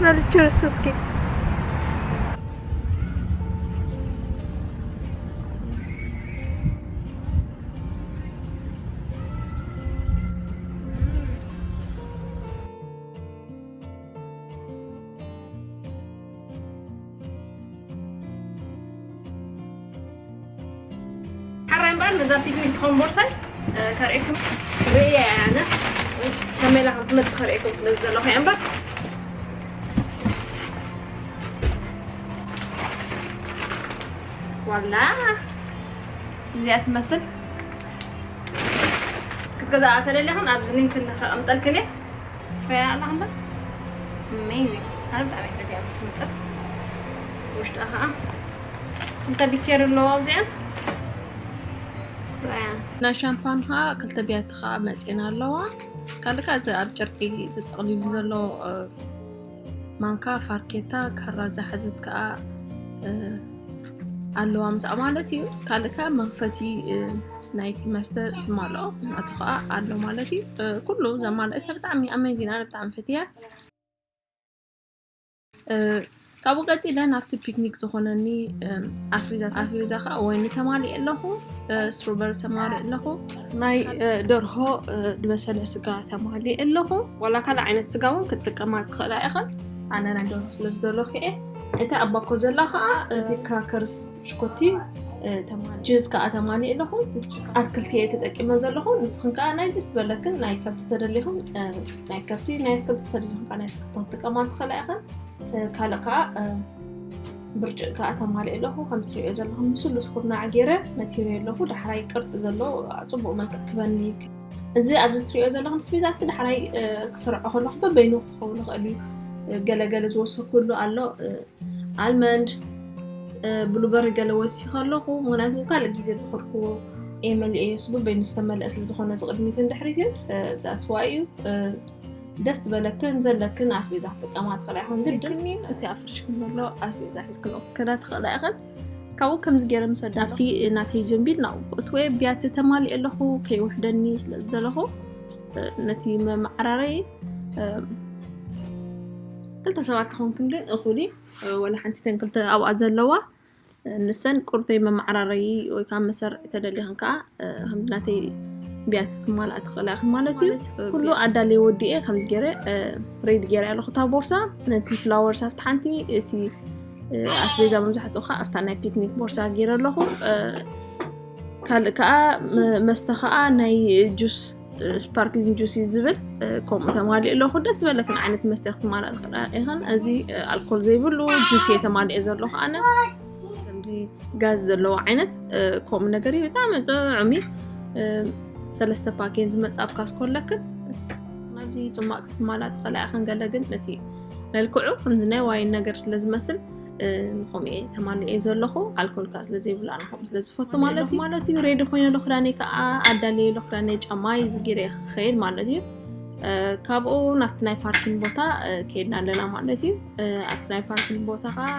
በል ችርስ እስኪ። ሓራይ እምበኣር ነዛ ፒክኒክ ትኸውን ቦርሳይ ከርእየኩም ርእየ ኣነ ከመይ ኢላ ከም ትመጽእ ከርእየኩም ስለ ዘለኹ እያ እምበር። ዋላ እዚኣ ትመስል። ክትገዛኣ ተደሊኽን ኣብዚ ሊንክ ከቐምጠልክን እየ። ሪኣ ኣለኻ እምበር? ኣሜዚንግ። ኣነ ብጣዕሚ እየ ፈትያ ትመጽእ። ውሽጣ ኸዓ እንተ ቢኬር ኣለዋ እዚኣ። ሪኣ። ናይ ሻምፓን ኸዓ ክልተ ቢያቲ ኸዓ መጺኤን ኣለዋ። ካልእ ከኣ እዚ ኣብ ጨርቂ ተጠቕሊሉ ዘሎ፣ እ፣ ማንካ፣ ፋርኬታ፣ ካራ ዝሓዘት ከኣ፣ እ፣ ኣለዋ ምስኣ ማለት እዩ። ካልእ ከኣ መኽፈቲ፣ እ፣ ናይቲ መስተ ዝማልኦ ናቱ ከኣ ኣሎ ማለት እዩ። እ፣ ኩሉ ዘማልአት እያ። ብጣዕሚ ኣሜዚንግ፣ ኣነ ብጣዕሚ ፈትያ። እ፣ ካብኡ ቀጺለ ናብቲ ፒክኒክ ዝኾነኒ፣ እ፣ ኣስቤዛ፣ ኣስቤዛ ከኣ ወይኒ ተማሊኤ ኣለኹ፣ እ፣ ስትሮበሪ ተማሊኤ ኣለኹ፣ ናይ፣ እ፣ ደርሆ፣ እ፣ ዝበሰለ ስጋ ተማሊኤ ኣለኹ። ዋላ ካልእ ዓይነት ስጋ እውን ክትጥቀማ ትኽእላ ኢኽን። ኣነ ናይ ደርሆ ስለ ዝደለኹ እየ። እቲ ኣብ ባኮ ዘላ ከኣ እዚ ክራከርስ ብሽኮቲ፣ እ፣ ተማሊ-፣ ጅዝ ከኣ ተማሊኤ ኣለኹ። ኣትክልቲ እየ ተጠቂመ ዘለኹ። ንስኽን ከኣ ናይ ደስ ዝበለክን ናይ ከብቲ ተደሊኽን፣ እ፣ ናይ ከብቲ፣ ናይ ኣትክልቲ ተደሊኽን ከኣ ናይ ኣትክልቲ ክትጥቀማ ትኽእላ ኢኽን። እ፣ ካልእ ከኣ፣ እ፣ ብርጭቅ ከኣ ተማሊኤ ኣለኹ። ከም ትሪኦ ዘለኹም ብስሉስ ኩርናዕ ገይረ መቲረ ኣለኹ። ዳሕራይ ቅርጺ ዘለዎ ጽቡቕ መልክዕ ክበኒ። እዚ ኣብዚ ትሪኦ ዘለኹም ኣስቤዛቲ ዳሕራይ፣ እ፣ ክሰርዖ ከለኹ በበይኑ ክኸውን ይኽእል እዩ። እ፣ ገለ ገለ ዝወሰድኩሉ ኣሎ። እ፣ ኣልመንድ፣ እ፣ ብሉበሪ ገለ ወሲኸ ኣለኹ። ምኽንያቱ ካልእ ግዜ ዝኸድኩዎ እየ መሊኤዮ። እሱ በበይኑ ዝተመልአ ስለ ዝኾነ እዚ ቅድሚትን ድሕሪትን፣ እ፣ that's why እዩ። እ፣ ደስ ዝበለክን ዘለክን ኣስቤዛ ክትጥቀማ ትኽእላ ኢኽን። ግድን እቲ ኣብ ፍሪጅክን ዘሎ ኣስቤዛ ሒዝክን ክትከዳ ትኽእላ ኢኽን። ካብኡ ከምዚ ገይረ ምስ ወዳእኩ ናብቲ ናተይ ጀምቢል ናብኡ ክእትዎ እየ። ቢያቲ ተማሊኤ ኣለኹ፣ ከይውሕደኒ ስለ ዝደለኹ፣ እ፣ ነቲ መመዓራረዪ፣ እ፣ ክልተ ሰባት ተኾንክን ግን እኹል እዩ። እ፣ ወላ ሓንቲ ተን ክልተ ኣብኣ ዘለዋ፣ እ፣ ንሰን ቁርተይ መመዓራረዪ ወይ ከዓ መሰርዒ ተደሊኽን ከዓ፣ እ፣ ከምዚ ናተይ ቢያቲ ክትማልኣ ትኽእላ ኢኽን ማለት እዩ። ኩሉ ኣዳልየ ወዲኤ ከምዚ ገይረ፣ እ፣ ሬዲ ገይረ ኣለኹ እታ ቦርሳ። ነቲ ፍላወርስ ኣብቲ ሓንቲ፣ እቲ፣ እ፣ ኣስቤዛ መብዛሕትኡ ከዓ ኣብታ ናይ ፒክኒክ ቦርሳ ገይረ ኣለኹ። እ፣ ካልእ ከዓ መ-፣ መስተ ከዓ ናይ ጁስ፣ እ፣ ስፓርክሊንግ ጁስ እዩ ዝብል፣ እ፣ ከምኡ ተማሊኡ ኣለኹ። ደስ ዝበለክን ዓይነት መስተ ክትማልኣ ትኽእላ ኢኽን። እዚ፣ እ፣ ኣልኮል ዘይብሉ ጁስ እየ ተማሊኤ ዘለኹ ኣነ። ከምዚ ጋዝ ዘለዎ ዓይነት፣ እ፣ ከምኡ ነገር እዩ። ብጣዕሚ ጥዑም እዩ። እ፣ ሰለስተ ፓኬት ዝመጽእ ኣብ ካስኮ ኣለክን። ናብዚ ጽማቕ ክትማልኣ ትኽእላ ኢኽን። ገለ ግን ነቲ መልክዑ ከምዚ ናይ ዋይን ነገር ስለ ዝመስል፣ እ፣ ንኸምኡ እየ ተማሊኤ ዘለኹ። ኣልኮል ከኣ ስለ ዘይብሉ ኣነ ከምኡ ስለ ዝፈቱ ማለት እዩ። ማለት እዩ። ሬዲ ኮይነ ኣሎ ክዳነይ ከኣ ኣዳልየ ኣሎ ክዳነይ ጫማይ እዚ ገይረ እየ ክኸይድ ማለት እዩ። እ፣ ካብኡ ናብቲ ናይ ፓርኪንግ ቦታ፣ እ፣ ከይድና ኣለና ማለት እዩ። እ፣ ኣብቲ ናይ ፓርኪንግ ቦታ ከኣ፣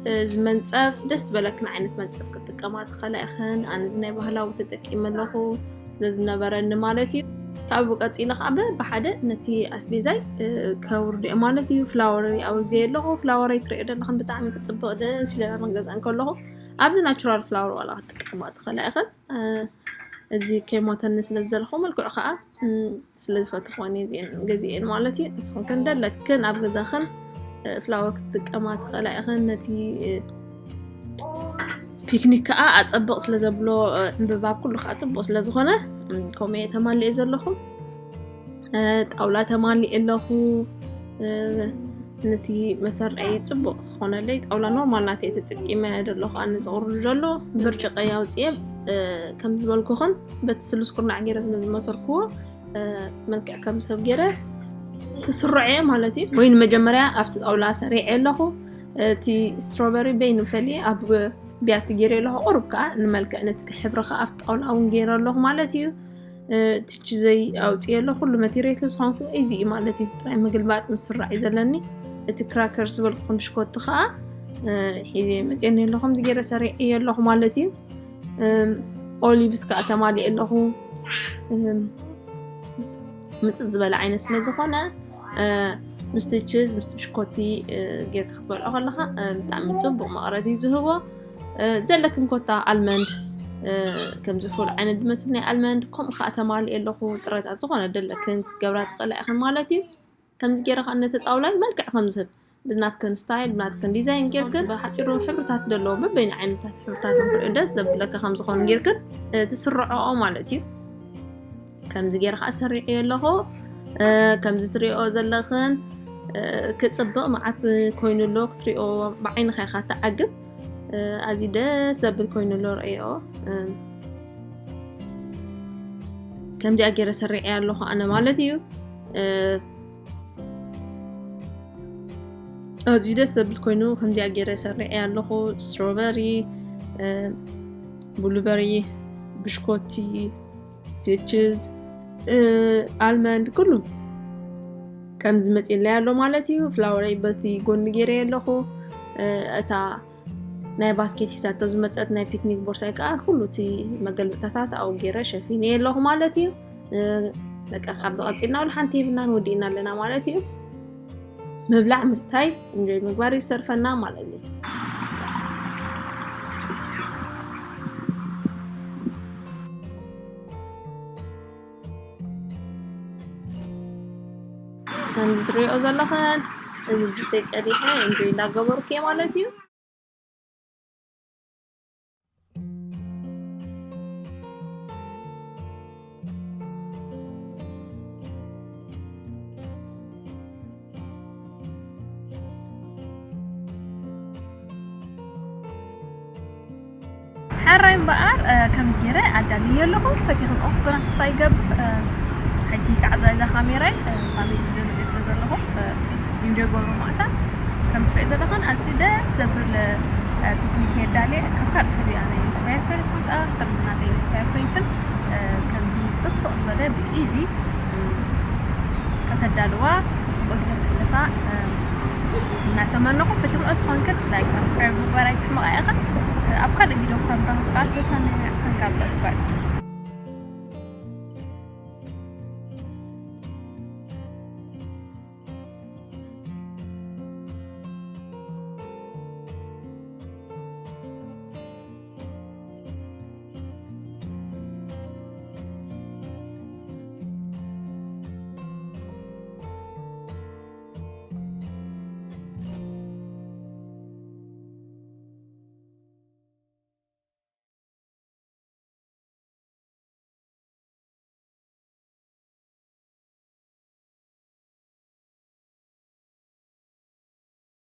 እ፣ መንጸፍ ደስ ዝበለክን ዓይነት መንጸፍ ክትጥቀማ ትኽእላ ኢኽን። ኣነ እዚ ናይ ባህላዊ ተጠቂመ ኣለኹ። ስለ ዝነበረኒ ማለት እዩ። ካብኡ ቀጺለ ከዓ በብሓደ ነቲ ኣስቤዛይ፣ እ፣ ከውርድ እየ ማለት እዩ። ፍላወረይ ኣውርደ ኣለኹ። ፍላወረይ ትሪኦ ዘለኽን ብጣዕሚ ክጽብቕ ደስ ኢለና መገዛእን ከለኹ ኣብዚ ናቹራል ፍላወር ዋላ ክትጥቀማ ትኽእላ ኢኽን። እ፣ እዚ ከይሞተኒ ስለ ዝደለኹ መልክዑ ከዓ፣ እ፣ ስለ ዝፈትኹ እየ እዚኤን ገዚኤን ማለት እዩ። ንስኽን ከ እንደለክን ኣብ ገዛኽን፣ እ፣ ፍላወር ክትጥቀማ ትኽእላ ኢኽን። ነቲ፣ እ፣ ፒክኒክ ከዓ ኣጸብቕ ስለ ዘብሎ፣ እ፣ ዕምበባ ኩሉ ከዓ ጽቡቕ ስለ ዝኾነ፣ እ፣ ከምኡ እየ ተማሊኤ ዘለኹ። እ፣ ጣውላ ተማሊኤ ኣለኹ። እ፣ ነቲ መሰርዒ ጽቡቕ ክኾነለይ ጣውላ ኖርማል ናተይ ተጠቂመ ዘለኹ። ኣነ ዝቕርሉ ዘሎ ብርጭቀ ኣውፅኤ፣ እ፣ ከም ዝበልኩኽን በቲ ስሉስ ኩርናዕ ገይረ ስለ ዝመተርክዎ፣ እ፣ መልክዕ ከም ሰብ ገይረ ክስርዖ እየ ማለት እዩ። ወይ ንመጀመርያ ኣብቲ ጣውላ ሰሪዐ ኣለኹ። እቲ ስትሮበሪ በይኑ ፈልየ ኣብ ቢያቲ ገይረ ኣለኹ። ቁሩብ ከዓ ንመልክዕ ነቲ ሕብሪ ከዓ ኣብቲ ጣውላ እውን ገይረ ኣለኹ ማለት እዩ። እ፣ ትቺ ዘይ ኣውፅኤ ኣለኹ። ኩሉ መቴሪያል ስለ ዝኾንኩ ኢዚ እዩ ማለት እዩ። ጥራይ ምግልባጥ ምስራዕ እዩ ዘለኒ። እቲ ክራከር ዝበልኩኹም ብሽኮቲ ከዓ፣ እ፣ ሒዘ መፅኤኒ ኣለኹ። ከምዚ ገይረ ሰሪዐ ኣለኹ ማለት እዩ። እም፣ ኦሊቭስ ከዓ ተማሊኤ ኣለኹ። እም፣ ምፅፅ ዝበለ ዓይነት ስለ ዝኾነ፣ እ፣ ምስቲ ችዝ ምስቲ ብሽኮቲ ጌርካ ክትበልዖ ከለካ ብጣዕሚ ፅቡቅ መቐረት እዩ ዝህቦ። ዘለክን ኮታ ኣልመንድ፣ ከምዚ ፉል ዓይነት ዝመስል ናይ ኣልመንድ፣ ከምኡ ከዓ ተማልእ ኣለኹ። ጥረታት ዝኾነ ደለክን ገብራ ትኽእላ ኢኽን ማለት እዩ። ከምዚ ገይረ ከዓ ነቲ ጣውላይ መልክዕ ከም ዝህብ ብናትክን ስታይል ብናትክን ዲዛይን ጌርክን ብሓፂሩ ሕብርታት ዘለዎ በበይን ዓይነታት ሕብርታት ንክሪኦ ደስ ዘብለካ ከም ዝኾኑ ጌርክን ትስርዖኦ ማለት እዩ። ከምዚ ገይረ ከዓ ሰሪዐዮ ኣለኹ። ከምዚ ትሪኦ ዘለኽን ክፅብቕ መዓት ኮይኑ ኣሎ ክትሪኦ ብዓይንኻ ኢኻ ትዓግብ። ኣዝዩ ደስ ዘብል ኮይኑ ኣሎ ርእዮ። ከምዚኣ ገይረ ሰሪዐ ኣለኹ ኣነ ማለት እዩ። ኣዝዩ ደስ ዘብል ኮይኑ ከምዚኣ ገይረ ሰሪዐ ኣለኹ። ስትሮበሪ፣ ብሉበሪ፣ ብሽኮቲ፣ ችዝ፣ ኣልመንድ ኩሉ ከምዚ መፂለይ ኣሎ ማለት እዩ። ፍላወረይ በቲ ጎኒ ገይረ ኣለኹ። እታ ናይ ባስኬት ሒዛቶ ዝመፀት ናይ ፒክኒክ ቦርሳይ ከዓ ኩሉ እቲ መገልብጠታት ኣብኡ ገይረ ሸፊነ ኣለኹ ማለት እዩ። በቃ ካብዚ ቀፂልና ወላ ሓንቲ ሂብና ንወዲእና ኣለና ማለት እዩ። ምብላዕ ምስታይ እንጆይ ምግባር ይሰርፈና ማለት እዩ። ከምዚ ትሪኦ ዘለኽን እዚ ጁሰይ ቀዲሐ እንጆይ እንዳገበርኩ እየ ማለት እዩ። ሓራይ እምበኣር ከምዚ ገይረ ኣዳልየ ኣለኹ። ፈቲኹም ክትኮና ተስፋ ይገብር። ሕጂ ክዓፅዋ እዛ ካሜራይ፣ ፋሚሊ ቪድዮ ንሪኦ ስለ ዘለኹ ኢንጆይ ገብሩ ማእሳ። ከም ትሪኦ ዘለኹን ኣዝዩ ደስ ዘብል ፒክኒክ የዳልየ። ካብ ካልእ ሰብ እያ ናይ ኢንስፓየር ኮይነ ስምፃ፣ ከምዚ ናተይ ኢንስፓየር ኮይንክን ከምዚ ፅብቕ ዝበለ ብኢዚ ከተዳልዋ ፅቡቅ ግዜ ክሕልፋ እናተመነኹ፣ ፈቲኹም ትኾንክን ላይክ ሳብስክራይብ ምግባር ኣይትሕመቓ ኢኽን። ኣብ ካልእ ቪድዮ ክሳብ ንራኸብ ከዓ ሰሰነ። God bless። ባይ።